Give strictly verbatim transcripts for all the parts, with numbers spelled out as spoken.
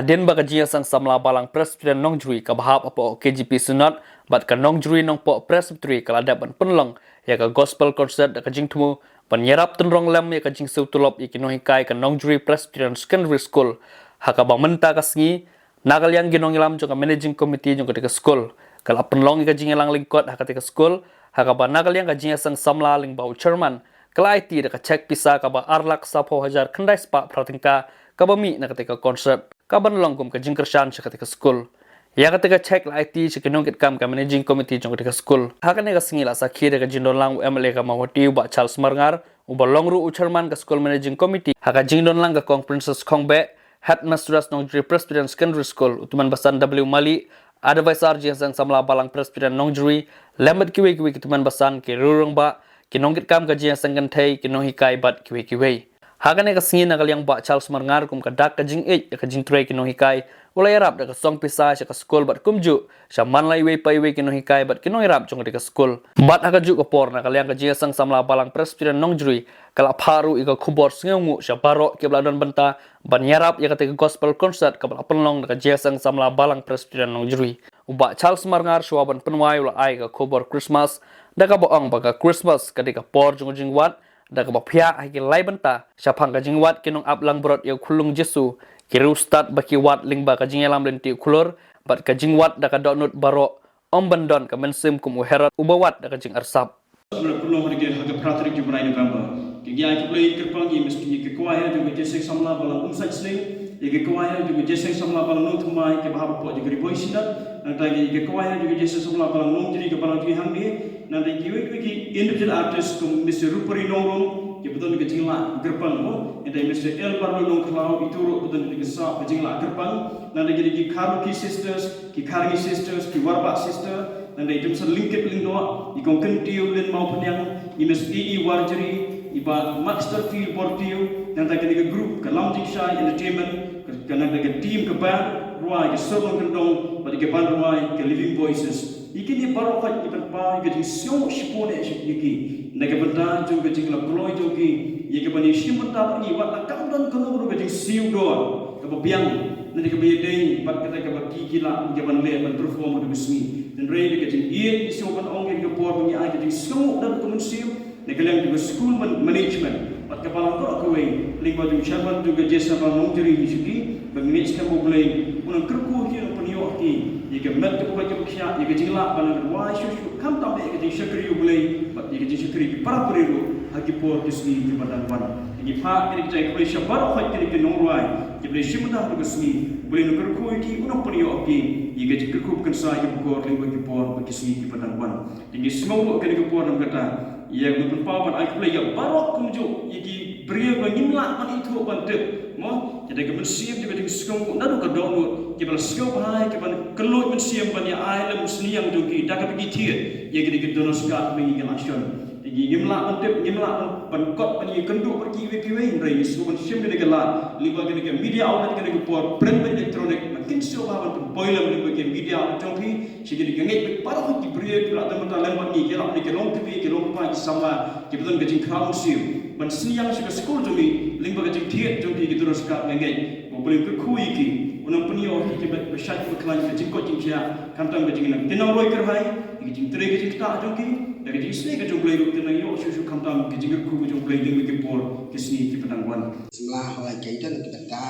Hadien ba ka Jingïaseng Samla Balang Presbyterian Nongjri kaba hap hapoh K J P Synod bad ka Nongjri Nongpoh Presbytery ka la dep ban pynlong ïa ka Gospel Concert da ka jingthmu ban ïarap tynrong lem ïa ka jingsiew tulop ïa ki nonghikai ka Nongjri Presbyterian Secondary School. Ha kaba mynta ka sngi, na ka liang ki nongïalam jong ka Managing Committee jong katei ka skul ka la pynlong ïa ka jingïalang lyngkot ha katei ka skul, ha kaba na ka liang ka Jingïaseng Samla lyngba u Chairman ka la aiti da ka cheque pisa kaba ar lak saphew hajar khyndai spah phra tyngka kaba mih na katei ka concert kaban long kum ka jingkyrshan sha katei ka skul. Ïa katei ka cheque la aiti sha ki nongkitkam ka Managing Committee jong katei ka skul. Ha kane ka sngi la sakhi da ka jingdonlang u M L A ka Mawhati u Bah Charles Marngar, uba long ruh u Chairman ka School Managing Committee. Ha ka jingdonlang ka Kong Princess Khongbeh, Headmistress Nongjri Presbyterian Secondary School, u Tymmen Basan W Malik, Advisor Jingïaseng Samla Balang Presbyterian Nongjri, lem bad kiwei kiwei ki tymmen basan, ki riew rangbah, ki nongkitkam ka Jingïaseng Kynthei, ki nonghikai bad kiwei kiwei. Ha kane ka sngi na ka liang Bah Charles Marngar kum ka dak ka jingïeit ïa ka jingtrei ki nonghikai, u la ïarap da ka song pisa sha ka skul bad kumjuh sha man la iwei pa iwei ki nonghikai bad ki nongïarap jong katei ka skul. Bad ha kajuh ka por na ka liang ka Jingïaseng Samla Balang Presbyterian Nongjri ka la phah ruh ïa ka khubor sngewnguh sha baroh kiba la don bynta ban ïarap ïa katei ka Gospel Concert kaba la pynlong da ka Jingïaseng Samla Balang Presbyterian Nongjri. U Bah Charles Marngar shuwa ban pynwai u la ai ka khubor Christmas da kaba ong ba ka Christmas ka dei ka por jong ka jingwad, da kaba phiah ha ki lai bynta shaphang ka jingwad ki nongap langbrot ïa u Khunlung Jisu, ki riewstad ba ki wad lyngba ka jingïalam lynti khlur bad ka jingwad da ka dohnud baroh, ym ban don ka mynsiem kum u Herod uba wad da ka jingarsap. Ba la pynlong ha ka phra tarik jong u bnai November. Ki ngi ai khublei kyrpang ïa ka choir jong ka Jingïaseng Samla Balang Umsait Sning, ïa ka choir jong ka Jingïaseng Samla Balang Nongthymmai kaba hap hapoh jong ka Ri Bhoi Synod, nangta ïa ka choir jong ka Jingïaseng Samla Balang Nongjri kaba la jngai hangne, nangta ïa kiwei kiwei ki individual artist kum Mister Rupari Nongrum, kiba don ka jinglah kyrpang mo, nangta Mister L Barlow Nongkhlaw, itu ruh ba don ka sap ka jinglah kyrpang, nangta ïa ki Kharokhi sisters, ki Kharngi sisters, ki Warbah sister, nangta i Jemson Lyngkit Lyngdoh, i Kong Kyntiew Lynmawphniang, i Miss E E Warjri, i Bah Masterfield Bortiew, nangta kane ka group ka Lam Jingshai Entertainment, ka, ka nangta ka team ka band rwai ka Sornong Kyndong, bad ka band rwai ka Living Voices. Ïa kine baroh ka ngi pynpaw ïa ka jingsngew shibun eh ïa ki. Na ka bynta jong ka jinglap kloi jong ki, ïa kaba ngi shim bynta bad ngi wat la kam don kano kano ka jingsiew dor kaba biang. Na ka ba ïadei bad kata kaba ki ki lah ïa ban leh ban perform ha ka sngi. Hynrei da ka jingïeit ngi sngewbha ban ong ïa ka por ba ngi ai ka jingsngewnguh da ka mynsiem na ka liang jong ka school man-, management bad ka balang baroh kawei lyngba jong u chairman jong ka J S F Nongjri hi shuki ba ngi ngeit skhem ba U Blei un nang kyrkhu ïa ki, un nang pynïoh ïa ki ïa ka met kaba koit kaba khiah, ïa ka jinglah ban nang rwai shuh shuh khamtam ïa ka jingshakri U Blei bad ïa ka jingshakri ki para bri ruh ha ki por ki sngi kiba dang wan. Ngi phah kine ki jingkhublei sha baroh kine ki nongrwai kiba la shim bynta ha ka sngi. U Blei un nang kyrkhu ïa ki, un nang pynïoh ïa ki ïa ka jingkyrkhu ba kynsai, ïa ka bor lyngba ki por bad ki sngi kiba dang wan. Te ngi sngewbha kane ka por namar kata ïa ngi pynpaw ban ai khublei ïa baroh kumjuh ïa ki briew ba ngim lah ban ithuh ban tip mo. Te da ka mynsiem, da ka jingsngew naduh ka dohnud, kiba la sngewbha, kiba kylluid mynsiem ban ïa ai lem sniang jong ki da kaba ki thied ïa kine ki donor card ba ngi la shon. Te ngi ngim lah ban tip, ngim lah ban, ban kot ban ïakynduh bad kiwei kiwei, hynrei ngi sngewbha ban shim kane ka lad lyngba kane ka media outlet, kane ka por print bad electronic, ba kin sngewbha ban pynpoi lem lyngba ki media outlet jong phi. Sha kine ki ngeit bad baroh ki briew kiba la don bynta lem bad ngi, ki la ki long kmie, ki long kpa, ki samla, kiba don ka jingkhraw mynsiem ban sniang sha ka skul jong ngi lyngba ka jingthied jong ki, ki donor card, nga ngeit ba U Blei un kyrkhu ïa ki, un nang pynïoh ïa ki ba shait ba khlaiñ, ka jingkoit jingkhiah, khamtam ka jingnang, ki nang roi kyrhai ïa ka jingtrei ka jingktah jong ki da ka jingsnei ka jong U Blei ruh, kin nang ïoh shuh shuh khamtam ka jingkyrkhu ka jong U Blei lyngba ki por ki sngi kiba dang wan. Samla hawai ka don ki bynta,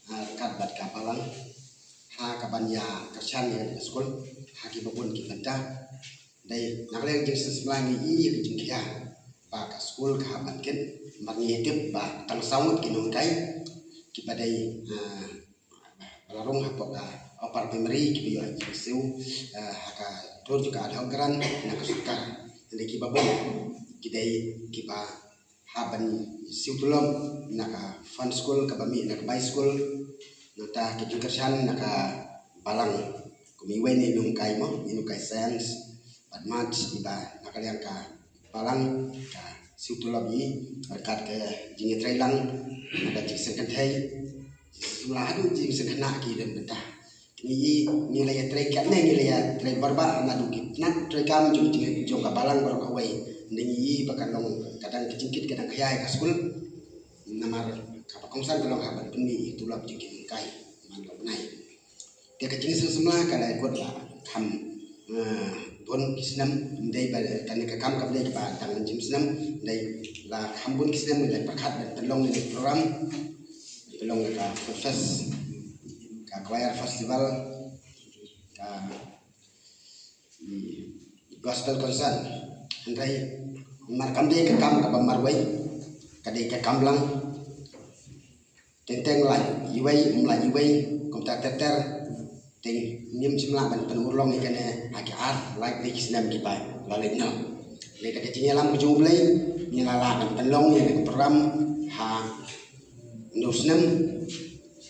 ah, ryngkat bad ka balang ha kaban ïa kyrshan ïa ka skul ha kiba bun ki bynta. Dei na ka liang jingsamla ngi ïohi ïa ka jingkhia ba ka skul ka hap ban kit, namar ngi tip ba tang saw ngut ki nonghikai kiba dei, ah, ba la rung hapoh ka upper primary kiba ïoh ïa ka siew, ah, ha ka dur jong ka ad hoc grant na ka sorkar. Dei kiba bun ki dei kiba hap ban siew tulop na ka fund school kaba mih na ka bai school. Nangta ki jingkyrshan na ka balang kum iwei na i nonghikai mo, i nonghikai science bad maths, iba na ka liang ka balang ka siew tulop ïa i ryngkat ka jingïatreilang na ka Jingïaseng Kynthei. Samla haduh Jingïaseng Khynnah ki don bynta. Ngi, ngi la ïatrei katne, ngi la ïatrei barabor naduh ki tnat treikam jong, jong, jong ka balang baroh kawei. Ngi ïohi ba ka long ka dang ka jingkit ka dang khia ïa ka skul. Namar kaba kongsan ka long haba pynmih ïa ka tulop jong ki nonghikai. Nai. Te ka jingsngewsih samla ka la kut la kham, eh, bun ki snem, ym dei ba kane ka kam ka dei ba tang jim snem, ym dei, la kham bun ki snem la pyrkhat ban pynlong ïa ka program, pynlong ka Food Fest, ka Choir Festival, ka, hmm, Gospel Concert. Hynrei mar kam dei ka kam kaba marwei, ka dei ka kam lang. Teng teng lait iwei, ym lait iwei, kumta ter ter. Te ngim shym lah ban pynurlong ïa kane ha ki ar, lait ki snem kiba la leit noh. Lei da ka jingïalam ka jong U Blei, ngi la lah ban pynlong ïa ka program ha une u snem,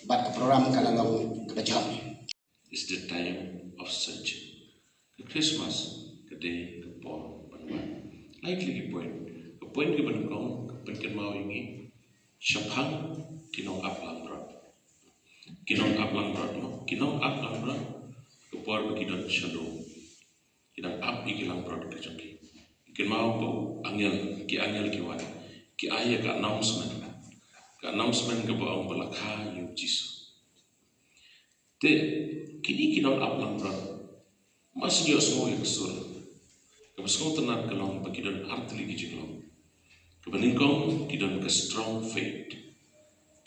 bad ka program ka la long kaba jop. Is the time of searching. Ka Christmas ka dei ka por ban wan. Lai tylli ki point. Ka point kaba nyngkong ka pynkynmaw ïa ngi shaphang ki nongap langbrot. Ki nongap langbrot, no? Ki nongap langbrot, ka por ba ki don shalom, ki dang ap ïa ki langbrot ka jong ki. Kynmaw ba u angel, ki angel ki wan, ki ai ïa ka announcement. Ka announcement kaba ong ba la kha ïa u Jisu. Te kine ki nongap langbrot, ma shu ïohsngew ïa ka sur. Kaba sngewtynnat ka long ba ki don ar tylli ki jinglong. Kaba nyngkong ki don ka strong faith,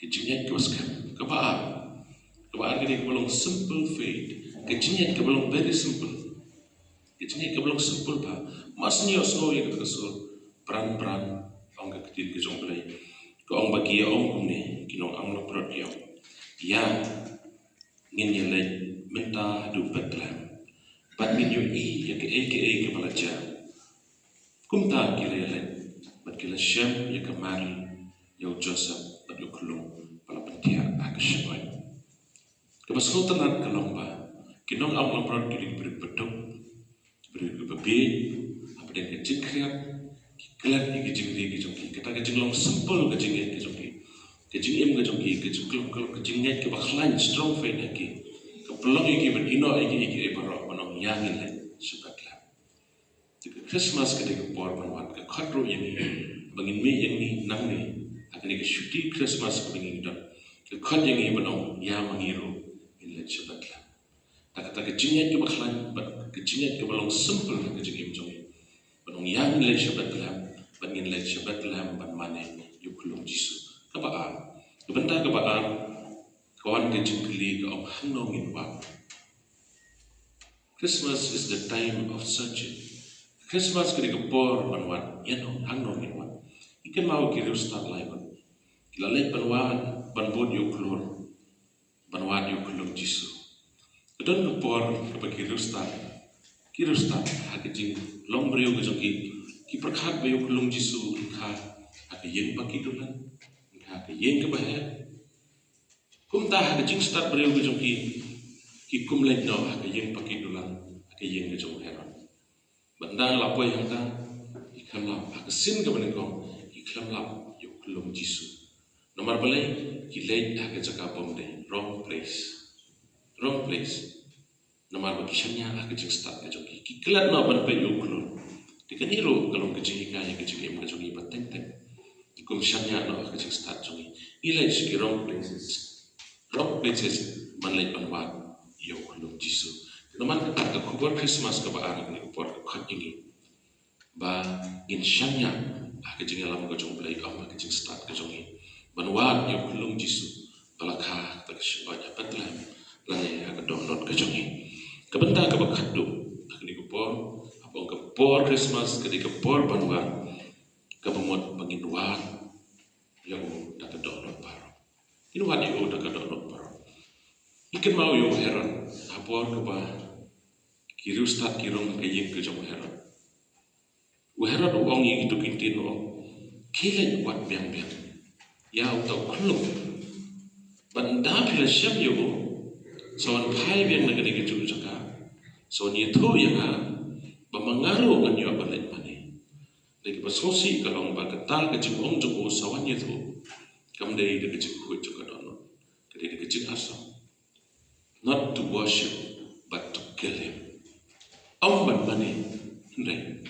ka jingngeit kaba skhem. Kaba ar, kaba ar ka dei kaba long simple faith, ka jingngeit kaba long very simple. Ka jingngeit kaba long simple bha. Ma shu ïohsngew ïa kata ka sur, pran pran, ong ka ktien ka jong U Blei. Ka ong ba ki ïa ong kumne ki nongap langbrot, ïa, ïa, ngin ïa leit mynta haduh Bethlehem, bad ngin ïohi ïa kaei kaei kaba la jia. Kumta ki la ïa leit bad ki la shem ïa ka Mari, ïa u Joseph bad ïa u khyllung ba la pynthiah ha ka shyngoid. Kaba sngewtynnat ka long ba ki nongap langbrot ki dei ki briew ba duk, briew kiba bieit, hapdeng ka jingkhriat, ki klet ïa ki jingri ki jong ki. Kata ka jinglong simple ka jingngeit ka jong ki, ka jingim ka jong ki, ka jingklop klop, ka jingngeit kaba khlaiñ, strong faith ha ki, ka pynlong ïa ki ban ïehnoh ïa ki, ïa ki baroh, ban ong ïa ngin leit sha Bethlehem. Te ka Christmas ka dei ka por ban wan, ka khot ruh ïa ngi ba ngin mih ïa ngi nangne ha kane ka shuti Christmas kaba ngi don. Ka khot ïa ngi ban ong ïa ma ngi ruh ngin leit sha Bethlehem. Da kata ka jingngeit kaba khlaiñ bad ka jingngeit kaba long simple ha ka jingim jong ngi, ban ong ïa ngin leit sha Bethlehem, ban ngin leit sha Bethlehem ban mane ïa u khyllung Jisu. Kaba ar, ka bynta kaba ar, ka wan ka jingkylli ka ong hangno ngin wan. Christmas is the time of searching. Christmas ka dei ka por ban wad, ïa no, hangno ngin wan. Ngi kynmaw ki riewstad lai ban, ki la leit ban wad, ban bud ïa u khlur, ban wad ïa u khyllung Jisu. Ka don ka por kaba ki riewstad, ki riewstad ha ka jinglong briew ka jong ki, ki pyrkhat ba ïa u khyllung Jisu un kha ha ka ïing ba ki dulan, un kha ha ka ïing kaba heh. Kumta ha ka jingstad briew ka jong ki, ki kum leit noh ha ka ïing ba ki dulan, ha ka ïing ka jong u Herod. Bad ynda la poi hangta, ki khlem lap, ha ka sien kaba nyngkong ki khlem lap ïa u khyllung Jisu. Namar balei? Ki leit ha ka jaka bym dei, wrong place. Wrong place. Namar ba ki shaniah ha ka jingstad ka jong ki, ki klet noh ban peit ïa u khlur. Te kane ruh ka long ka jinghikai ha ka jingim ka jong ngi ba teng teng. Ki kum shaniah noh ha ka jingstad jong ngi, ngi leit sha ki wrong places. Wrong places ban leit ban wad ïa u khyllung Jisu. Namar kata ka khubor Christmas kaba ar kane ka por ka khot ïa ngi ba ngin shaniah ha ka jingïalam ka jong U Blei, ym ha ka jingstad ka jong ngi, ban wad ïa u khyllung Jisu ba la kha ha ka shynroi ha Bethlehem lane ha ka dohnud ka jong ngi. Ka bynta kaba khatduh ha kane ka por, haba ong ka por Christmas ka dei ka por ban wad, kaba mut ba ngin wad ïa u da ka dohnud baroh. Ngin wad ïa u da ka dohnud baroh. Ngi kynmaw ïa u Herod, ha por kaba ki riewstad ki rung ha ka ïing ka jong u Herod. U Herod u ong ïa kito ki ktien, u ong, khie leit wad biang biang ïa uta u khyllung. Bad ynda phi la shem ïa u, sa wan phai biang na kane kajuh ka jaka, sa wan ïathuh ïa nga, ba ma nga ruh ngan ïoh ban leit mane. Te kaba sngewsih ka long ba kata ka jingong jong u sa wan ïathuh kam dei da ka jingkhuid jong ka dohnud, ka dei da ka jingarsap. Not to worship, but to kill him. Ym ban mane, hynrei